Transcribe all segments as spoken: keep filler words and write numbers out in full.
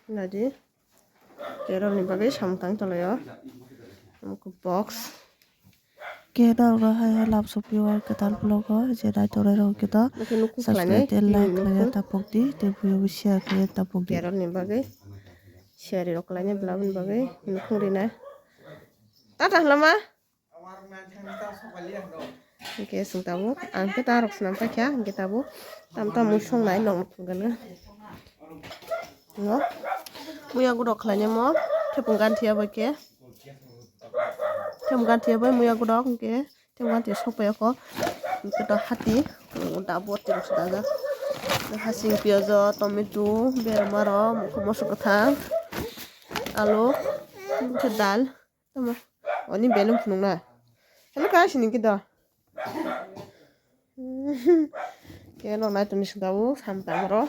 Nadi. Keralni bagwi samung tang tonglaio. Box. Khe norokno hai hai lamsokpio ang kwtal vlog o, je naitorairok khe to subscribe tei like khlaiya tapokdi, tei buiyogo share khlaiya tapokdi. Keralni bagwi share rok khlaina vlog ni bagwi nukhung rina. Tata hwlama. Hwnkhe chwng tabuk, ang khe ta rok swnam paikha, hwnkhe tabuk tam tam mui songnai nokno thwngkha no. No, muya godok khlainai mo, thepung ganthi ya bai khe, thepung ganthi ya bai muya godok, hwnkhe thepung ganthi ya sok pai ya kho, hwnkhe to hati, tabuk twi rok swnamjak, hasing, piyaj, tomato, berma rok, mokol mosok kwthang, alu, hwnkhe dal. Tamo. Oni belum phunukna. Hello guys, ini kita. Khe no nai tuni singkabo samtang ro.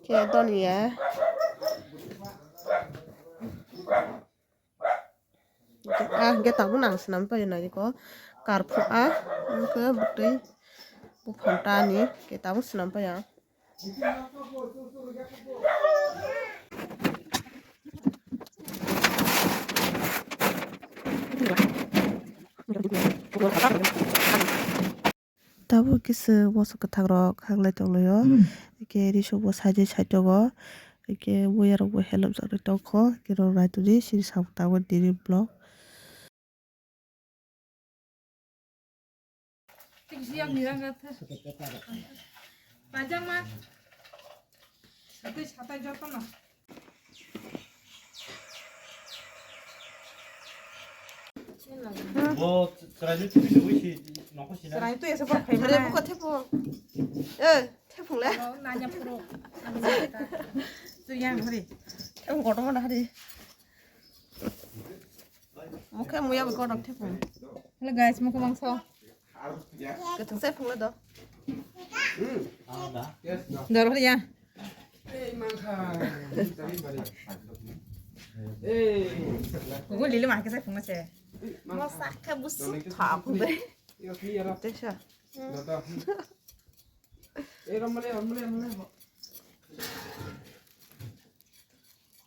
Khe doniya. Ah, khe tabuk nang swnam paio nai ko. Karphu ah, khe bwtwi buphang ta ni khe tabuk swnam paio. Tabuk kisa mosok kwthang rok haklai tonglaio, hwnkhe risok bo side side o, hwnkhe buya rok bo help jak nai tongkho, hwnkhe rw naitugdi sini samung tangmani daily vlog. Pajama. Satai, satai joto no. Bo chwraino twi twi si nokho sina. Chwraino twi ese bor khaimani. Chwrai buko thepo. Eh, thepung le. Oh, nanya phuru. Tu yang hari. Thepung kotorma na hari. Mokhe muya bo kotor thepung. Hello guys, mokhe mangso. Kwthwng sai phungla do. Dor ya. Kugo lili mahke sai phungla se. Mo sakhe busu thap de. Tesa.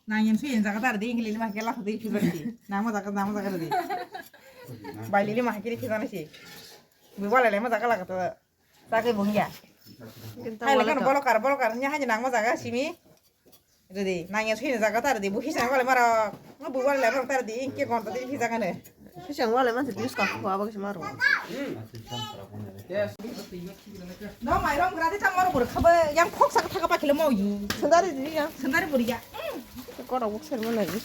Nang yang sui yang jaga tar di, lili mahke lah di, pizza di. Nang ma jaga, nang ma jaga di. Bai lili mahke di pizza nasi. Bui wala le ma jaga lah kata. Sakai bung ya. Hai le kan bolokar, bolokar nya hai nang ma jaga simi. Jadi nang yang sui yang jaga tar di, bu hisang wala mara. Nga bu wala mara tar di, inke konta di pizza kan. Hisang wala man se bis ka ko abang se maro. No, mairong gradi chang maro bor khabe yang khok sak thaka pa khile mau yu. Sendari di ya. Sendari bor ya. Kora bok ser mana di.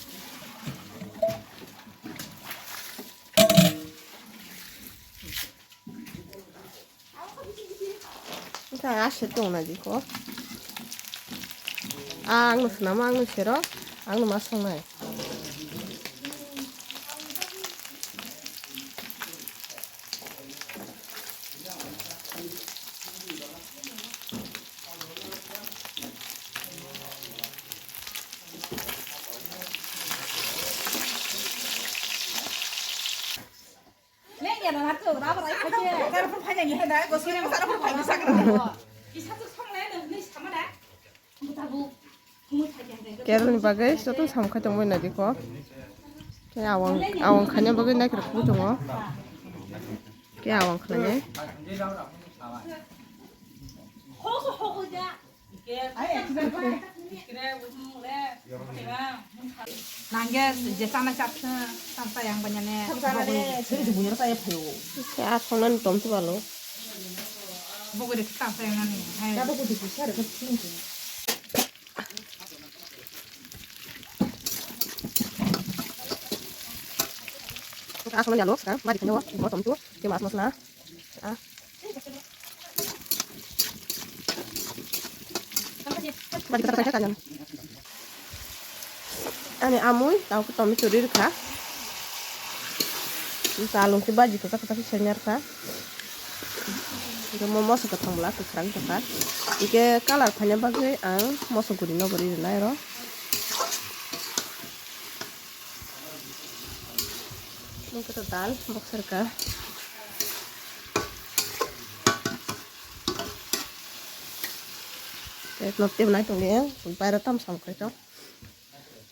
Ita ase tong na di ko. Ang no swnam, ang no sero, ang no ma songnai. Keralni bagwi joto samung khai tongbai nai di ko. Khe awang, awang khaina bagwi naikhe kutung o. Khe awang khlainai. Nangya je sana chapsa, chapsa yang banyane. Chapsa nane, sini si bunyar saya phayo. Khe asongnani tomsi balo. Bogori chapsa yang nani. Hai. Kado ko dikhi sare ko sini. Asongnani alo, sekarang mari kanya wa, mo tomtu, ke mas masla. Ah. Bari kata kata kanya. Ani amui tau ke tomi churi rikha. Salung ke baji kata kata ke senyar kha. Ito mo moso ke thangla ke khrang kha. Ike color phanya bagwi ang moso guri no guri rinai ro. Mungkin total boxer ka. Tei nok tei nai tong liya, paira tam sam khai tong.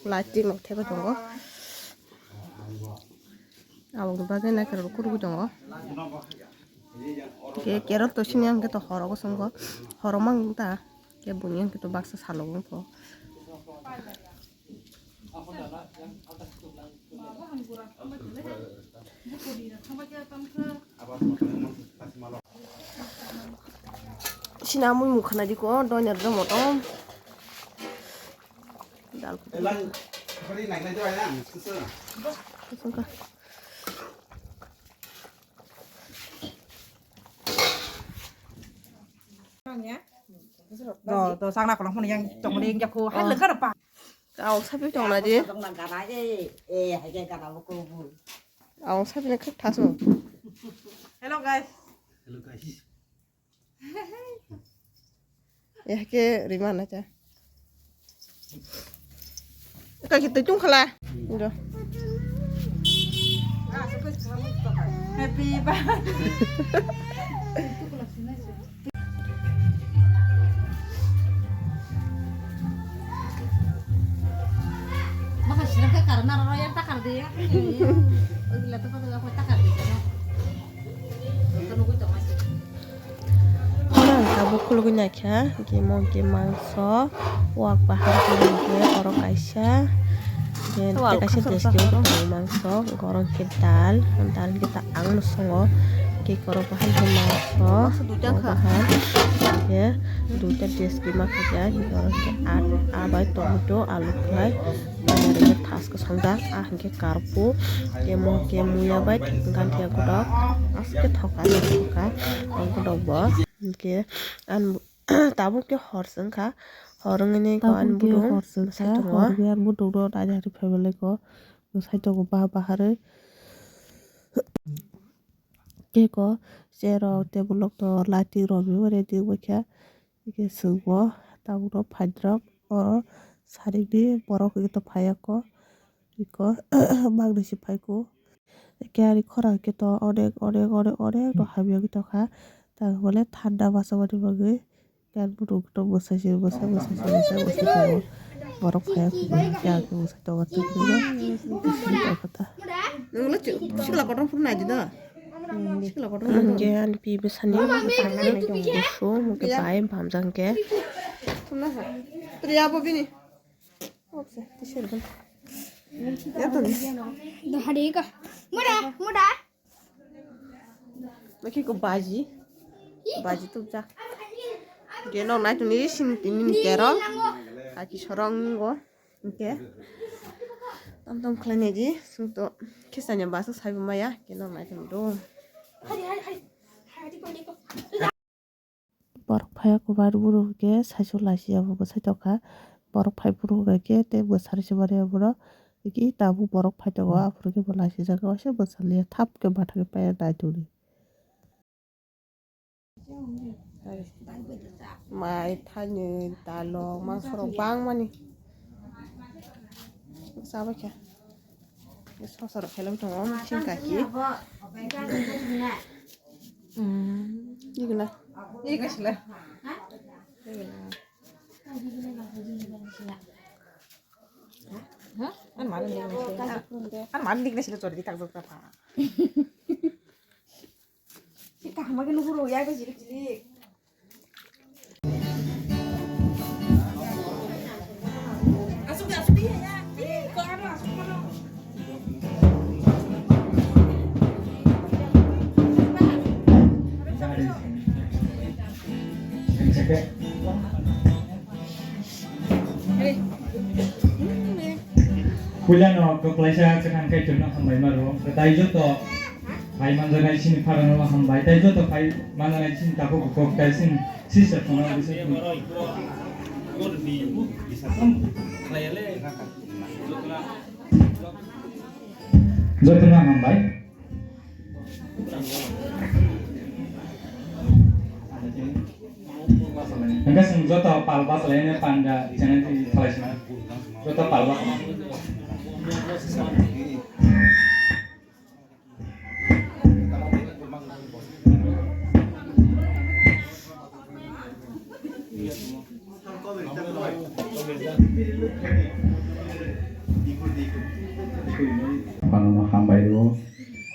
Plastic no thebo tongo. Aboni bagwi naikolor kurugwi tongo. Ke kerot to sini ang ke to horo ko songko. Horo mang ta. Ke buni ang ke to baksa salo ko. Sina mui mukha nai di ko, doinar do motom. Dal kutung. Elang, bari nai nai do ai na, susu. Kusung ka. Do, do, sakna kono hwn yang tongmani yang jakho, hai lekha rw pa. Aw, sapi tong na di. Tong na gana, eh, eh, hai ke gana bo ko bu. Aw, sapi na khak thaso. Hello, guys. Hello, guys. Eh, ke rima na cha. Ka ki tu chung khala. Do. Happy birthday. Maka sila ke karena roro yang takar de ya. Bila tu kata aku takar de. Kanu ku tong masih. Oro ang tabuk khulugwi naikha, hwnkhe imo hwnkhe mangso, wak bahar hwnkhe oro kaisa, hwnkhe tei kaisa deski o tongo mangso, hwnkhe oro hwnkhe dal, dal hwnkhe ta ang no songo, hwnkhe oro bahar hwnkhe mangso, wak bahar, hwnkhe duita deski ma khaikha, hwnkhe oro hwnkhe aa bai tomato, alu khlai. Thasko songjak, ah, hwnkhe karpu, tei mo hwnkhe muya bai ganthia godok, aske thoka, thoka, o godok bo, hwnkhe, ani, tabuk khe hor se wngkha, hor wngwi ani budung bwsai tongo. Hor wngwi ani budung no naina hinwi phaibailai kho, bwsai tongo ba baharwi. Cake o chair rok table rok to lighting rok ready wngwi kha. Hwnkhe chwng bo tabuk rok phaidrok oro sarigwi borok hwnkhe to phaiya kho iko mangnwi se phaikho. Hwnkhe ani khora hwnkhe to onek onek onek onek rok hamya wngwi tongkha. Tabuk le thanda bachama ni bagwi. Yan bwrwk to bwsai se bwsai bwsai se bwsai bwsai tongo. Borok phaiya khe khe bwsai tongo. Nwng le sikla kotor phuru nai di do. Sikla kotor phuru. Hwnkhe ani pi bwsani bwsai nai tongo. Busu hwnkhe bai bamjak hwnkhe. Twi abo bini. Yato ni. Muda, muda. Bakhe ko baji. Baji tubjak. Hwnkhe nok nai tongni sini tini ni kerong. Kaki sorong go. Hwnkhe tam tam khlai nai di. Sungto khe sanya basa saibo maya. Hwnkhe nok nai tong do. Borok phaiya khe bai borok hwnkhe saichung lachi ya bo bwsai tongkha. Borok phai borok hwnkhe tei bwsari se mani ya borok. Hwnkhe tabuk borok phai tongo, aphuru khe bo lachi jak waisa bwsaliya thap khe bathakhe paiya naitugdi. Mai thainwi talok mangsorok bangmani. Chabai kha. Sosoro khelai tongo, sing kaki. Hmm, nigla. Nigla sila. Ha? An mari nigla sila. An mari nigla sila chori di tak tak tak. Si kaham khe nuhuru, ya bai jilik jilik. Puilano kwplaisa kwthang khe chwngno hambai maro. Kwtai joto phai manjaknai chini pharano hambai. Tai joto phai manjaknai chini takhuk bukhuk tai chini sister phano bising. Jotono hambai. Hingke chwng joto pal bachalaini panda channel twi khlai sina. Joto pal bachalaini.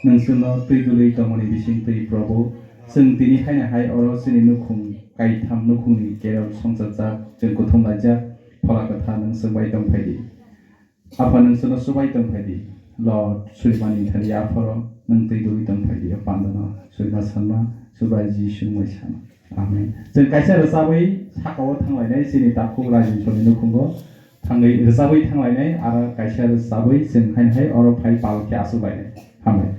Nwng chwngno twi dulwi tongmani bisingtwi, Probhu, chwng tini haino hai oro chini nukhung kaitham nukhungni kerong songchajak, chwng kuthum laijak, Phola Kwthar nwng chwng bai tong phai di. Apha nwng chwngno chubai tong phai di. Lord, Surimanni thani aphoro nwng twi dulwi tong phai di, o pandano Surima sanma, Chubai Jisu mungwi sanma. Amen. Chwng kaisa rwchabwi sakao thanglainai, chini takhuk Rajinsoni nukhungo thangwi rwchabwi thanglainai, aro kaisa rwchabwi chwng haino hai oro phai pal khe achuk lainai. Hambai.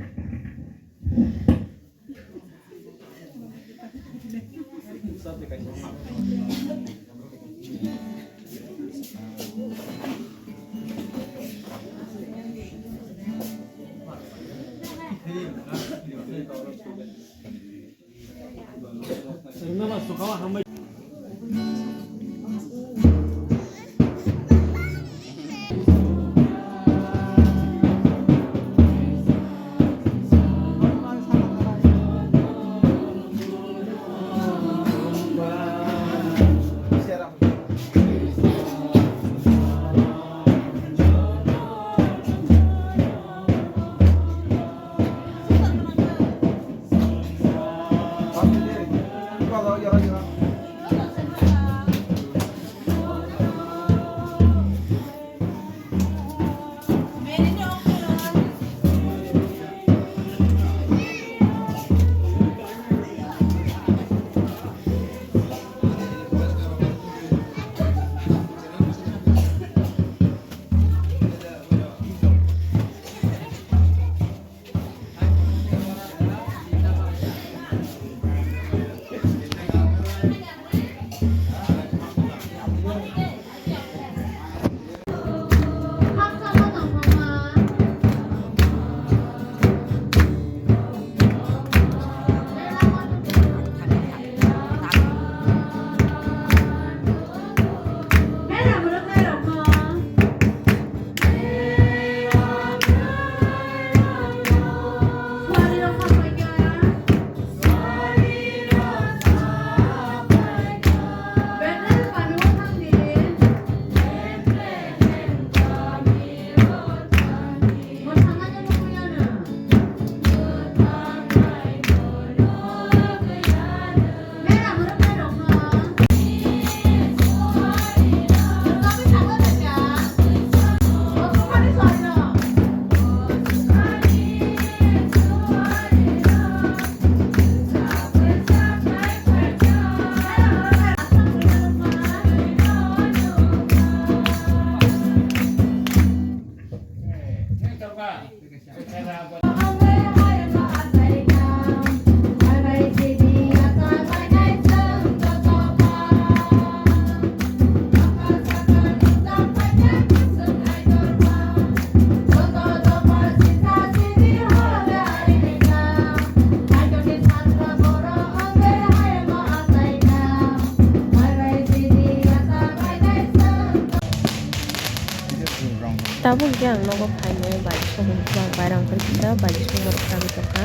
Tabuk khe ang nogo phainai bai song hwn khe ang bairang khe kisa bai song rok chagwi tongkha.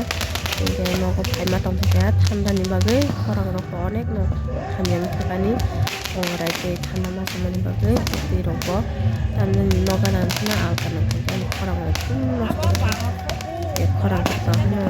Hinkhe nogo phaima tongkha thanda ni bagwi khorang rok bo onek no hamya wngkha kani. Orai tei thanda ma tongmani bagwi twi rok bo tamni nogo nang kheno alka nang khe ani khorang rok chum nosto wngkha. Tei khorang rok tongkha.